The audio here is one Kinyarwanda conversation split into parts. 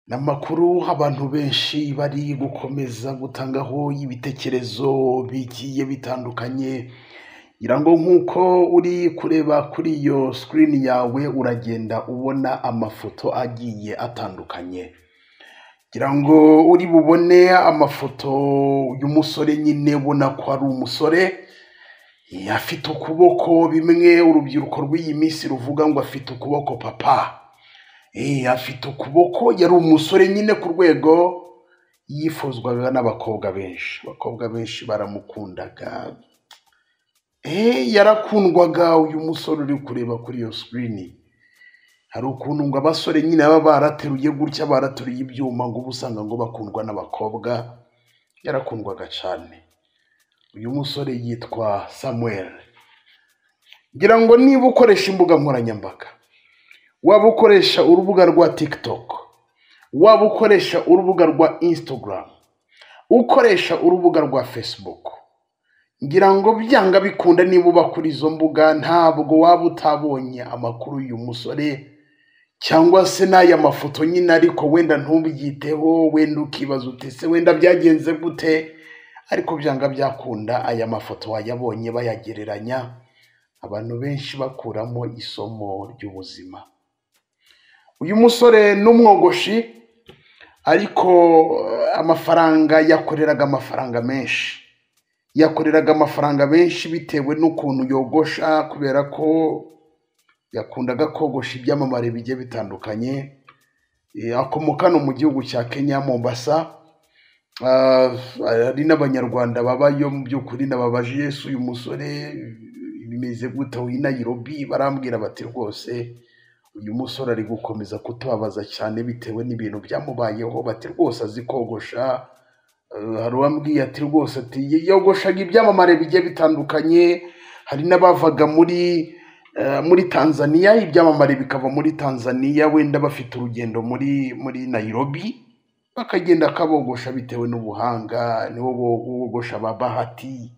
Ni amakuru abantu benshi bari gukomeza gutangaho ibitekerezo bigiye bitandukanye, ngira ngo nk'uko uri kureba kuri iyo sikirini yawe uragenda ubona amafoto agiye atandukanye, ngira ngo uri bubone amafoto y'umusore nyine ubona ko ari umusore afite ukuboko, bimwe urubyiruko rw'iyi minsi ruvuga ngo afite ukuboko papa, afite ukuboko. Yari umusore nyine ku rwego yifuzwaga n'abakobwa benshi, abakobwa benshi baramukundaga, yarakundwaga. Uyu musore uri kureba kuri iyo sikirini, hari ukuntu ngo abasore nyine baba barateruye gutya, barateruye ibyuma, ngo uba usanga ngo bakundwa n'abakobwa, yarakundwaga cyane. Uyu musore yitwa Samuel. Ngira ngo niba ukoresha imbuga nkoranyambaga, waba ukoresha urubuga rwa TikTok, waba ukoresha urubuga rwa Instagram, ukoresha urubuga rwa Facebook, ngira ngo byanga bikunda niba uba kuri izo mbuga ntabwo waba utabonye amakuru y'uyu musore cyangwa se n'aya mafoto nyine, ariko wenda ntubyiteho, wenda ukibaza uti se wenda byagenze gute, ariko byanga byakunda aya mafoto wayabonye bayagereranya, abantu benshi bakuramo isomo ry'ubuzima. Uyu musore ni umwogoshi, ariko amafaranga yakoreraga amafaranga menshi, yakoreraga amafaranga menshi bitewe n'ukuntu yogosha, kubera ko yakundaga kogosha ibyamamare bigiye bitandukanye. Akomoka no mu gihugu cya Kenya, Mombasa. Hari n'Abanyarwanda babayo mu by'ukuri, nababaje Yesu uyu musore bimeze gute i Nairobi, barambwira bati rwose uyu musore ari gukomeza kutubabaza cyane bitewe n'ibintu byamubayeho, bati rwose azi kogosha. Hari uwambwiye ati rwose ati yogoshaga ibyamamare bigiye bitandukanye, hari n'abavaga muri Tanzania, ibyamamare bikava muri Tanzania wenda bafite urugendo muri Nairobi, bakagenda akabogosha bitewe n'ubuhanga. Niwo wogosha ba Bahati,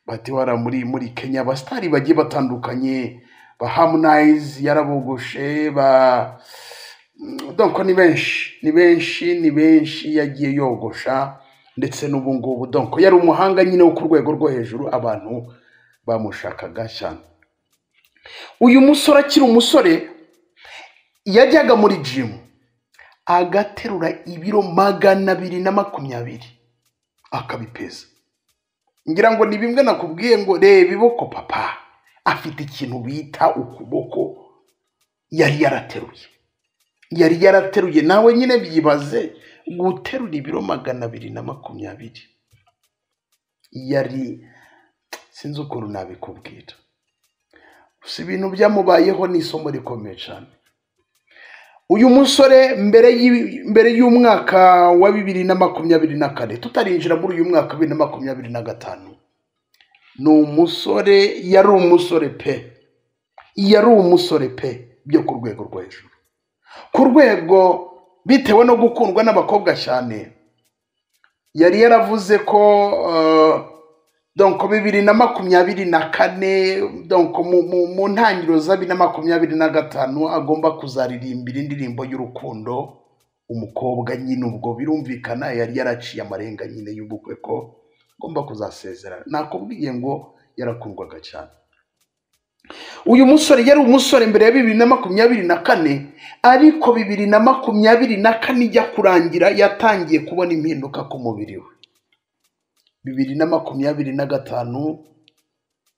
Bahati wara muri Kenya, abasitari bagiye batandukanye, ba Harmonize yarabogoshe, ba donc ni benshi, ni benshi, ni benshi yagiye yogosha, ndetse n'ubu ngubu donc yari umuhanga nyine wo ku rwego rwo hejuru, abantu bamushakaga cyane. Uyu musore akiri umusore yajyaga muri gym agaterura ibiro 220 akabipeza. Ngira ngo ni bimwe nakubwiye ngo reba iboko papa, afite ikintu bita ukuboko yari yarateruye, yari yarateruye. Nawe nyine byibaze guterura ibiro 220, yari sinzi ukuntu nabikubwira. Gusa ibintu byamubayeho ni isomo rikomeye cyane. Uyu musore mbere y'umwaka wa 2024, tutarinjira muri uyu mwaka wa 2025, ni umusore, yari umusore pe, yari umusore pe byo ku rwego rwo hejuru, ku rwego bitewe no gukundwa n'abakobwa cyane. Yari yaravuze ko donc 2024, donc mu ntangiriro za 2025 agomba kuzaririmbira indirimbo y'urukundo umukobwa nyine. Ubwo birumvikana yari yaraciye amarenga nyine y'ubukwe ko agomba kuzasezerana. Nakubwiye ngo yarakundwaga cyane. Uyu musore yari umusore mbere ya 2024, ariko 2024 ijya kurangira yatangiye kubona impinduka ku mubiri we. 2025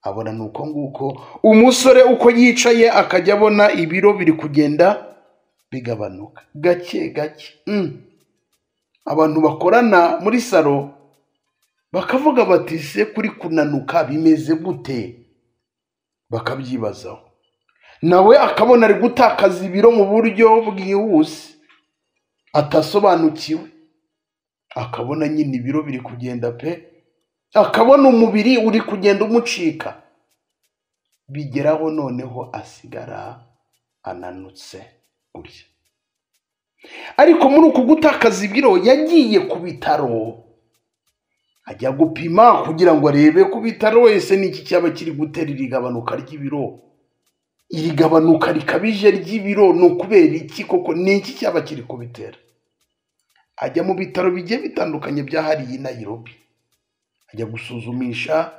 abona nuko nguko umusore uko yicaye akajya abona ibiro biri kugenda bigabanuka gake gake. Abantu bakorana muri salo bakavuga bati se kuri kunanuka bimeze gute, bakabyibazaho. Nawe akabona ari gutakaza ibiro mu buryo bwihuse atasobanukiwe, akabona nyine ibiro biri kugenda pe, akabona umubiri uri kugenda umucika, bigeraho noneho asigara ananutse gutya. Ariko muri uku gutakaza ibiro yagiye ku bitaro ajya gupima kugira ngo arebe ku bitaro wese n'iki cyaba kiri gutera iri gabanuka ry'ibiro, iri gabanuka rikabije ry'ibiro ni ukubera iki koko, ni iki cyaba kiri kubitera? Ajya mu bitaro bigiye bitandukanye byahariye i Nairobi, ajya gusuzumisha,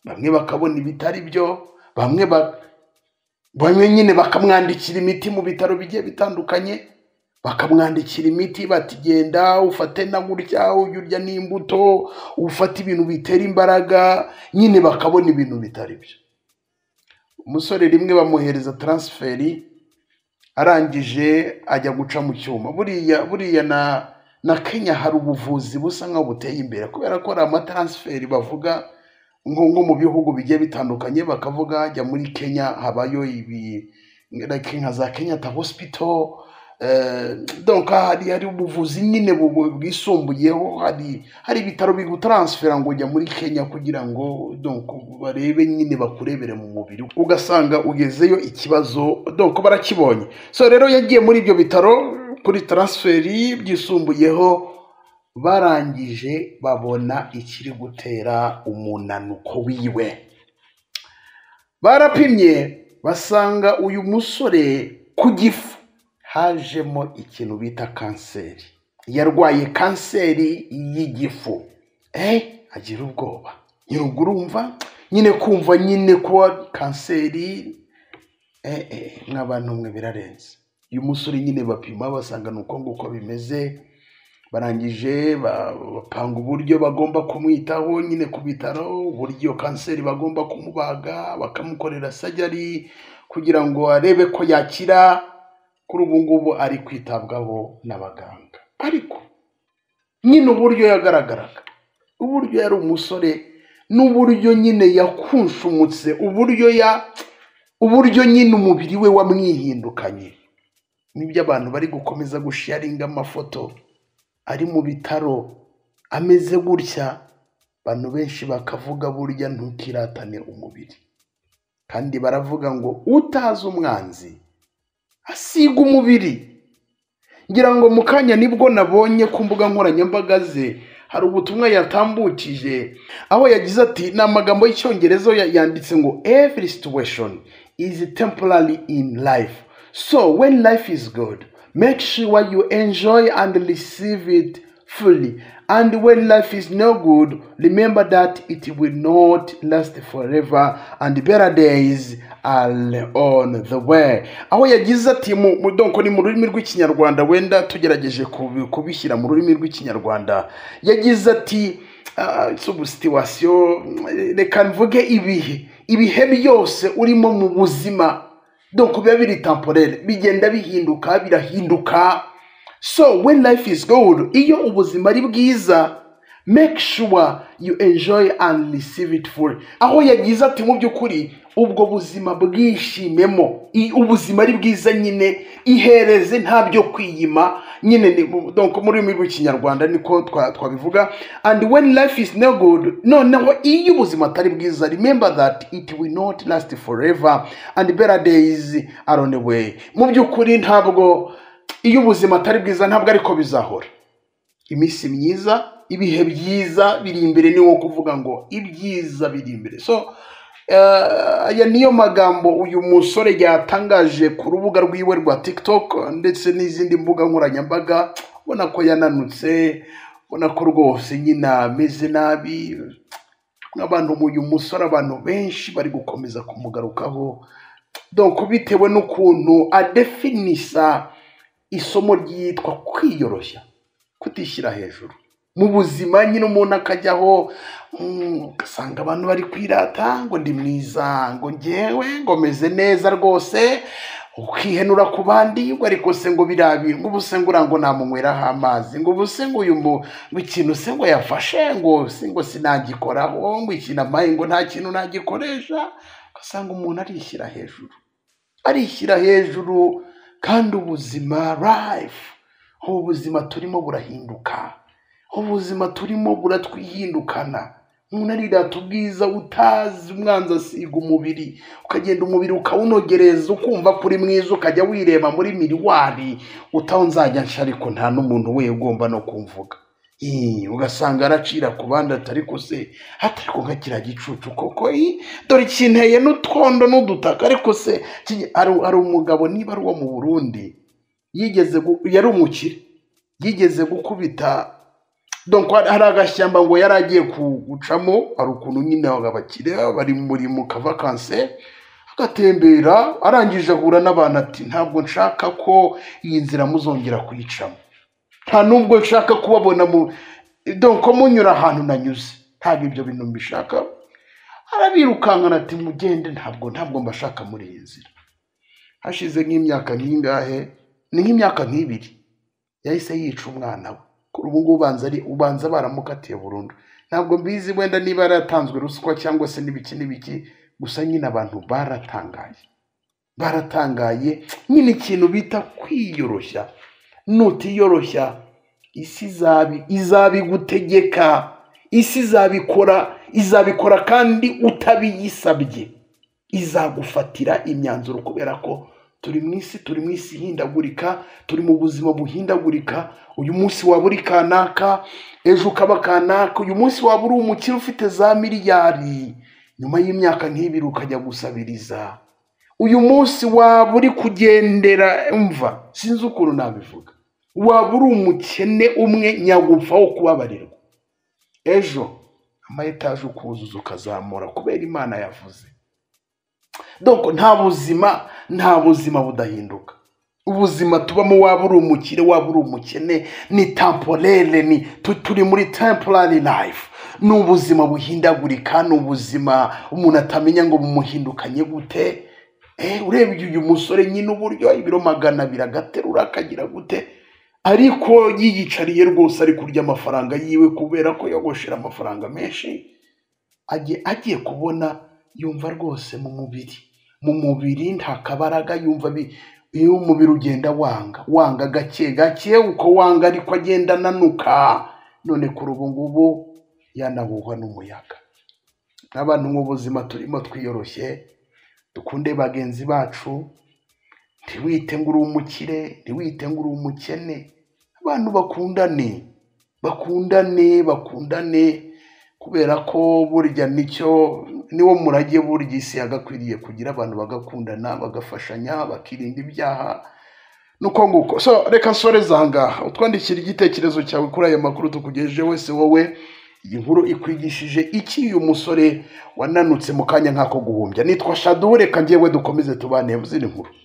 bamwe bakabona ibitari byo, bamwe nyine bakamwandikira imiti mu bitaro bigiye bitandukanye, bakamwandikira imiti bati genda ufate na gutya, ujye urya n'imbuto, ufate ibintu bitera imbaraga, nyine bakabona ibintu bitari byo. Umusore rimwe bamuhereza transferi, arangije ajya guca mu cyuma. Buriya na Kenya hari ubuvuzi busa nkaho buteye imbere, kubera ko hari amatransferi bavuga nko mu bihugu bigiye bitandukanye, bakavuga jya muri Kenya habayo ibi like nka za Kenyatta Hospital, donc hari ubuvuzi nyine bwisumbuyeho, hari ibitaro bigutaransfera ngo ujya muri Kenya kugira ngo donc barebe nyine bakurebere mu mubiri, ugasanga ugezeyo ikibazo donc barakibonye. So rero yagiye muri ibyo bitaro kuri transferi byisumbuyeho, barangije babona ikiri gutera umunanuko wiwe. Barapimye basanga uyu musore ku gifu hajemo ikintu bita kanseri. Yarwaye kanseri y'igifu. Agira ubwoba. Nyir'ubwo urumva nyine kumva nyine kuba kanseri, nk'abantu mwe birarenze. Uyu musore nyine bapima basanga ni uko nguko bimeze, barangije bapanga uburyo bagomba kumwitaho nyine ku bitaro, uburyo kanseri bagomba kumubaga, bakamukorera sajari kugira ngo arebe ko yakira. Kuri ubu ngubu ari kwitabwaho n'abaganga. Ariko nyine uburyo yagaragaraga, uburyo yari umusore, n'uburyo nyine yakunshumutse, uburyo nyine umubiri we wamwihindukanye, nibyo abantu bari gukomeza gusharinga amafoto ari mu bitaro ameze gutya. Abantu benshi bakavuga burya ntukiratane umubiri, kandi baravuga ngo utazi umwanzi asiga umubiri. Ngira ngo mu kanya nibwo nabonye ku mbuga nkoranyambaga ze hari ubutumwa yatambukije, aho yagize ati, ni amagambo y'icyongereza yanditse ngo every situation is temporary in life, so when life is good make sure you enjoy and receive it fully, and when life is no good remember that it will not last forever and better days are on the way. Aho yagize ati donc ni mu rurimi rw'ikinyarwanda, wenda tugerageje kubishyira mu rurimi rw'ikinyarwanda, yagize ati situation, reka mvuge ibihe byose urimo mu buzima donc biba biri temporaire, bigenda bihinduka, birahinduka. So when life is good, iyo ubuzima ari bwiza, make sure you enjoy and receive it fully. Aho yagize ati mu by'ukuri ubwo buzima bwishimemo, ubuzima ari bwiza nyine ihereze, nta byo kwiyima nyine, donc muri rurimi rw'ikinyarwanda niko twabivuga. And when life is no good, noneho iyo ubuzima atari bwiza, remember that it will not last forever and better days are on the way. Mu by'ukuri ntabwo iyo ubuzima atari bwiza ntabwo ariko bizahora. Iminsi myiza, ibihe byiza biri imbere, ni wo kuvuga ngo ibyiza biri imbere. So aya niyo magambo uyu musore yatangaje ku rubuga rwiwe rwa TikTok ndetse n'izindi mbuga nkoranyambaga. Ubona ko yananutse, ubona ko rwose nyine ameze nabi. Nk'abantu uyu musore abantu benshi bari gukomeza kumugarukaho, donc bitewe n'ukuntu adefinisa isomo ryitwa kwiyoroshya, kutishyira hejuru mu buzima. Nyine umuntu akajyaho ugasanga abantu bari kwirata ngo ndi mwiza, ngo ngewe ngo meze neza rwose, ukihenura ku bandi ngo ariko se ngo birabi, ngo ubuse ngo ngo namunyweraho amazi, ngo ubuse ngo uyu ngo ikintu se ngo yafashe ngo se ngo sinagikoraho, ngo ikintu amaye ngo nta kintu nagikoresha. Ugasanga umuntu arishyira hejuru, arishyira hejuru, kandi ubuzima life, ubuzima turimo burahinduka, ubuzima turimo buratwihindukana. Umuntu arirata ubwiza utazi umwanzi asiga umubiri, ukagenda umubiri ukawunogereza, ukumva kuri mwiza, ukajya wireba muri miriwari utaho nzajya nsha, ariko nta n'umuntu we ugomba no kumvuga. Ugasanga aracira ku bandi atari ko se atariko nka kiriya gicucu koko, dore kinteye n'utwondo n'udutaka. Ariko se hari umugabo niba ari uwo mu Burundi yigeze yari umukire, Yigeze gukubita, donc hari agashyamba ngo yari agiye gucamo, hari ukuntu nyine abakire bari muri mu kavakanse agatembera, arangije ahura n'abantu ati ntabwo nshaka ko iyi nzira muzongera kuyicamo, nta nubwo nshaka kubabona mu donc munyura ahantu nanyuze, ntabwo ibyo bintu mbishaka. Arabirukankana ati mugende, ntabwo mbashaka muri iyi nzira. Hashize nk'imyaka nk'ingahe, ni nk'imyaka nk'ibiri, yahise yica umwana we. Kuri ubu ngubu ubanza baramukatiye burundu, ntabwo mbizi wenda niba yaratanzwe ruswa cyangwa se n'ibiki n'ibiki, gusa nyine abantu baratangaye nyine ikintu bita kwiyoroshya. Nutiyoroshya isi izabigutegeka, isi izabikora kandi utabiyisabye, izagufatira imyanzuro, kubera ko turi mu isi ihindagurika, turi mu buzima buhindagurika. Uyu munsi waba uri kanaka, ejo ukaba kanaka, uyu munsi waba uri umukire ufite za miliyari, nyuma y'imyaka nk'ibiri ukajya gusabiriza. Uyu munsi waba uri kugendera, umva sinzi ukuntu nabivuga, waba uri umukene umwe nyagupfa wo kubabarirwa, ejo ama etaje ukuzuza ukazamura kubera Imana yavuze. Donc nta buzima budahinduka. Ubuzima tubamo, waba uri umukire waba uri umukene, ni temporere, ni turi muri temporary life. Ni ubuzima buhindagurika, ni ubuzima umuntu atamenya ngo bumuhindukanye gute. Urebye uyu musore nyine uburyo ibiro 200 agaterura akagira gute, ariko yiyicariye rwose ari kurya amafaranga yiwe kubera ko yogoshera amafaranga menshi. Agiye kubona yumva rwose mu mubiri nta kabaraga, yumva iyo umubiri ugenda wanga gake gake, uko wanga ariko agenda ananuka. None kuri ubu ngubu yanahuhwa n'umuyaga. N'abantu mu buzima turimo twiyoroshye, dukunde bagenzi bacu, ntiwite ngo uri umukire, ntiwite ngo uri umukene, abantu bakundane, kubera ko burya nicyo niwo murage burya isi yagakwiriye kugira, abantu bagakundana, bagafashanya, bakirinda ibyaha. Nuko nguko. So reka nsoreze aha ngaha, utwandikira igitekerezo cyawe kuri aya makuru tukugejeje wese. Wowe iyi nkuru ikwigishije iki? Uyu musore wananutse mu kanya nk'ako guhumbya. Nitwa Shadu, reka njyewe dukomeze tubane mu zindi nkuru.